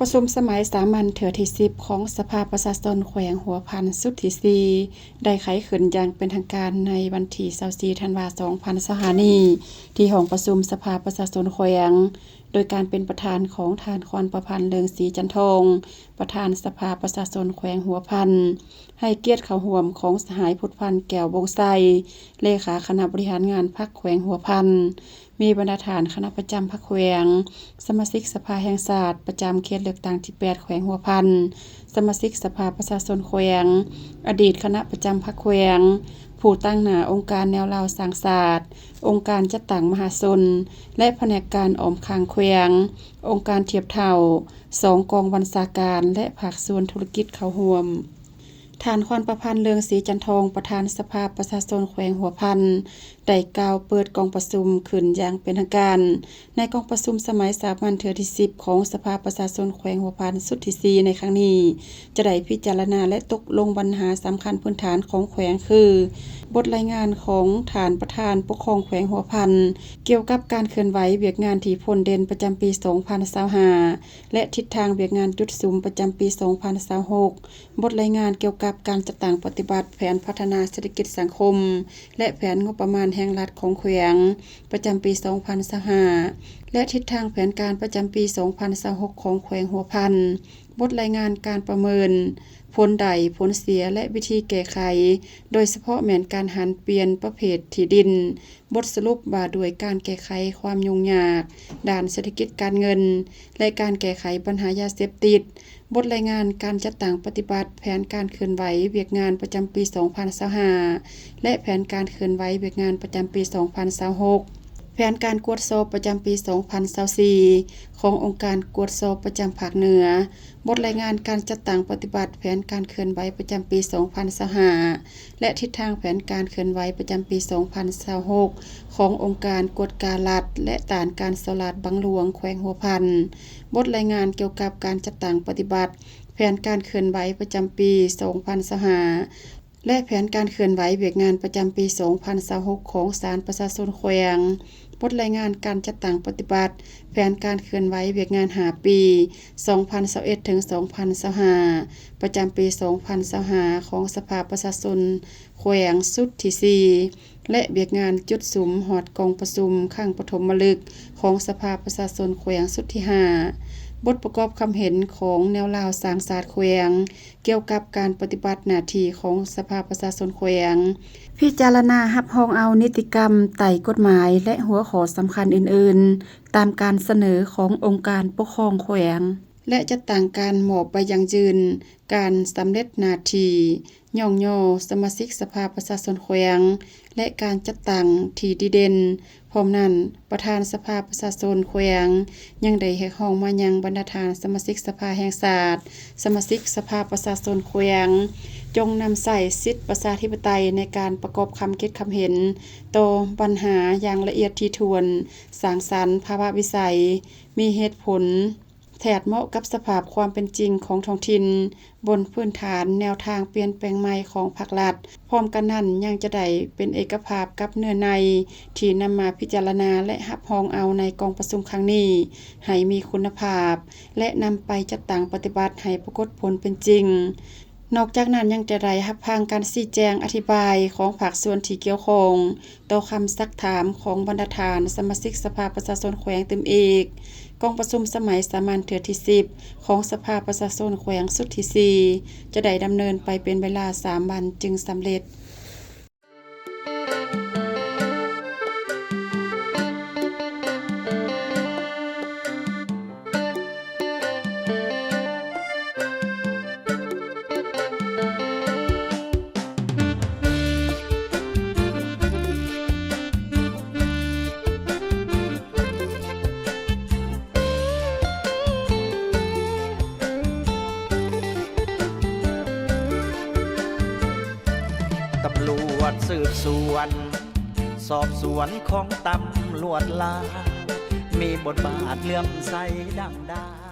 ປະຊຸມສະໄໝສາມັນເທື່ອທີສິບຂອງສະພາປະຊາຊົນແຂວງຫົວພັນຊຸດທີສີ່ ໄດ້ໄຂຂຶ້ນຢ່າງເປັນທາງການໃນວັນທີຊາວສີ່ ທັນວາ ສອງພັນຊາວຫ້ານີ້ ທີ່ຫ້ອງປະຊຸມສະພາປະຊາຊົນແຂວງ ໂດຍການເປັນປະທານຂອງທ່ານ ຄອນປະພັນ ເລືອງສີຈັນທອງ ປະທານສະພາປະຊາຊົນແຂວງຫົວພັນ, ໃຫ້ກຽດເຂົ້າຮ່ວມຂອງສະຫາຍ ພຸດພັນ ແກ້ວວົງໄຊ ເລຂາຄະນະບໍລິຫານງານພັກແຂວງຫົວພັນ, ມີບັນດາທ່ານຄະນະປະຈຳພັກແຂວງ, ສະມາຊິກສະພາແຫ່ງຊາດປະຈຳເຂດເລືອກຕັ້ງທີແປດແຂວງຫົວພັນ, ສະມາຊິກສະພາປະຊາຊົນແຂວງ, ອະດີດຄະນະປະຈຳພັກແຂວງ, ຜູ້ຕາງໜ້າອົງການແນວລາວສ້າງຊາດ, ອົງການຈັດຕັ້ງມະຫາຊົນ ແລະ ພະແນກການອ້ອມຂ້າງແຂວງ, ອົງການທຽບເທົ່າ, ສອງກອງບັນຊາການ ແລະ ພາກສ່ວນທຸລະກິດເຂົ້າຮ່ວມ. ທ່ານ ຄອນປະພັນ ເລືອງສີຈັນທອງ ປະທານສະພາປະຊາຊົນແຂວງຫົວພັນ ໄດ້ກ່າວເປີດກອງປະຊຸມຂຶ້ນຢ່າງເປັນທາງການ ໃນກອງປະຊຸມສະໄໝສາມັນເທື່ອທີສິບຂອງສະພາປະຊາຊົນແຂວງຫົວພັນຊຸດທີສີ່ໃນຄັ້ງນີ້ ຈະໄດ້ພິຈາລະນາ ແລະ ຕົກລົງບັນຫາສຳຄັນພື້ນຖານຂອງແຂວງ ຄື ບົດລາຍງານຂອງທ່ານປະທານປົກຄອງແຂວງຫົວພັນ ກ່ຽວກັບການເຄື່ອນໄຫວວຽກງານທີ່ພົ້ນເດັ່ນປະຈຳປີສອງພັນຊາວຫ້າ ແລະ ທິດທາງວຽກງານຈຸດສຸມປະຈຳປີສອງພັນຊາວຫົກ, ບົດລາຍງານກ່ຽວກັບການຈັດຕັ້ງປະຕິບັດແຜນພັດທະນາເສດຖະກິດສັງຄົມ ແລະ ແຜນງົບປະມານແຫ່ງລັດຂອງແຂວງປະຈຳປີສອງພັນຊາວຫ້າ ແລະ ທິດທາງແຜນການປະຈຳປີສອງພັນຊາວຫົກຂອງແຂວງຫົວພັນ, ບົດລາຍງານການປະເມີນຜົນໄດ້, ຜົນເສຍ ແລະ ວິທີແກ້ໄຂ, ໂດຍສະເພາະແມ່ນການຫັນປ່ຽນປະເພດທີ່ດິນ, ບົດສະຫຼຸບວ່າດ້ວຍການແກ້ໄຂຄວາມຫຍຸ້ງຍາກດ້ານເສດຖະກິດການເງິນ ແລະ ການແກ້ໄຂບັນຫາຢາເສບຕິດ, ບົດລາຍງານການຈັດຕັ້ງປະຕິບັດແຜນການເຄື່ອນໄຫວວຽກງານປະຈຳປີສອງພັນຊາວຫ້າ ແລະ ແຜນການເຄື່ອນໄຫວວຽກງານປະຈຳປີສອງພັນຊາວຫົກ, ແຜນການກວດສອບປະຈຳປີສອງພັນຊາວສີ່ ຂອງອົງການກວດສອບປະຈຳພາກເໜືອ, ບົດລາຍງານການຈັດຕັ້ງປະຕິບັດແຜນການເຄື່ອນໄຫວປະຈຳປີສອງພັນຊາວຫ້າ ແລະ ທິດທາງແຜນການເຄື່ອນໄຫວປະຈຳປີສອງພັນຊາວຫົກ ຂອງອົງການກວດກາລັດ ແລະ ຕ້ານການສໍ້ລາດບັງຫຼວງແຂວງຫົວພັນ, ບົດລາຍງານກ່ຽວກັບການຈັດຕັ້ງປະຕິບັດແຜນການເຄື່ອນໄຫວປະຈຳປີສອງພັນຊາວຫ້າ ແລະ ແຜນການເຄື່ອນໄຫວວຽກງານປະຈຳປີສອງພັນຊາວຫົກ ຂອງສານປະຊາຊົນແຂວງ, ບົດລາຍງານການຈັດຕັ້ງປະຕິບັດແຜນການເຄື່ອນໄຫວວຽກງານຫ້າປີ ສອງພັນຊາວເອັດ ເຖິງ ສອງພັນຊາວຫ້າ ປະຈຳປີສອງພັນຊາວຫ້າ ຂອງສະພາປະຊາຊົນແຂວງຊຸດທີສີ່ ແລະ ວຽກງານຈຸດສຸມຮອດກອງປະຊຸມຄັ້ງປະຖົມມະລຶກຂອງສະພາປະຊາຊົນແຂວງຊຸດທີຫ້າ, ບົດປະກອບຄຳເຫັນຂອງແນວລາວສ້າງຊາດແຂວງ ກ່ຽວກັບການປະຕິບັດໜ້າທີ່ຂອງສະພາປະຊາຊົນແຂວງ, ພິຈາລະນາຮັບຮອງເອົານິຕິກຳໄຕ່ກົດໝາຍ ແລະ ຫົວຂໍ້ສຳຄັນອື່ນໆ ຕາມການສະເໜີຂອງອົງການປົກຄອງແຂວງ ແລະ ຈັດຕັ້ງການມອບໃບຢັ້ງຢືນການສຳເລັດໜ້າທີ່, ຍ້ອງຍໍສະມາຊິກສະພາປະຊາຊົນແຂວງ ແລະ ການຈັດຕັ້ງທີ່ດີເດັ່ນ. ພ້ອມນັ້ນ, ປະທານສະພາປະຊາຊົນແຂວງຍັງໄດ້ຮຽກຮ້ອງມາຍັງບັນດາທ່ານສະມາຊິກສະພາແຫ່ງຊາດ, ສະມາຊິກສະພາປະຊາຊົນແຂວງ, ຈົ່ງນຳໃຊ້ສິດປະຊາທິປະໄຕໃນການປະກອບຄຳຄິດຄຳເຫັນຕໍ່ບັນຫາຢ່າງລະອຽດຖີ່ຖ້ວນ, ສ້າງສັນ, ພາວະວິໄສ, ມີເຫດຜົນ, ແທດເໝາະກັບສະພາບຄວາມເປັນຈິງຂອງທ້ອງຖິ່ນ, ບົນພື້ນຖານແນວທາງປ່ຽນແປງໃໝ່ຂອງພາກລັດ. ພ້ອມກັນນັ້ນ, ຍັງຈະໄດ້ເປັນເອກະພາບກັບເນື້ອໃນທີ່ນຳມາພິຈາລະນາ ແລະ ຮັບຮອງເອົາໃນກອງປະຊຸມຄັ້ງນີ້ໃຫ້ມີຄຸນນະພາບ ແລະ ນຳໄປຈັດຕັ້ງປະຕິບັດໃຫ້ປາກົດຜົນເປັນຈິງ. ນອກຈາກນັ້ນ, ຍັງຈະໄດ້ຮັບຟັງການຊີ້ແຈງອະທິບາຍຂອງພາກສ່ວນທີ່ກ່ຽວຂ້ອງ ຕໍ່ຄຳຊັກຖາມຂອງບັນດາທ່ານສະມາຊິກສະພາປະຊາຊົນແຂວງຕື່ມອີກ. ກອງປະຊຸມສະໄໝສາມັນເທື່ອທີສິບ ຂອງສະພາປະຊາຊົນແຂວງຊຸດທີສີ່ ຈະໄດ້ດຳເນີນໄປເປັນເວລາສາມວັນຈຶ່ງສຳເລັດ. ຕຳຫຼວດສືບສວນ ສອບສວນຂອງຕຳຫຼວດລາວ ມີບົດບາດເຫຼື້ອມໃສດັ່ງດາວ.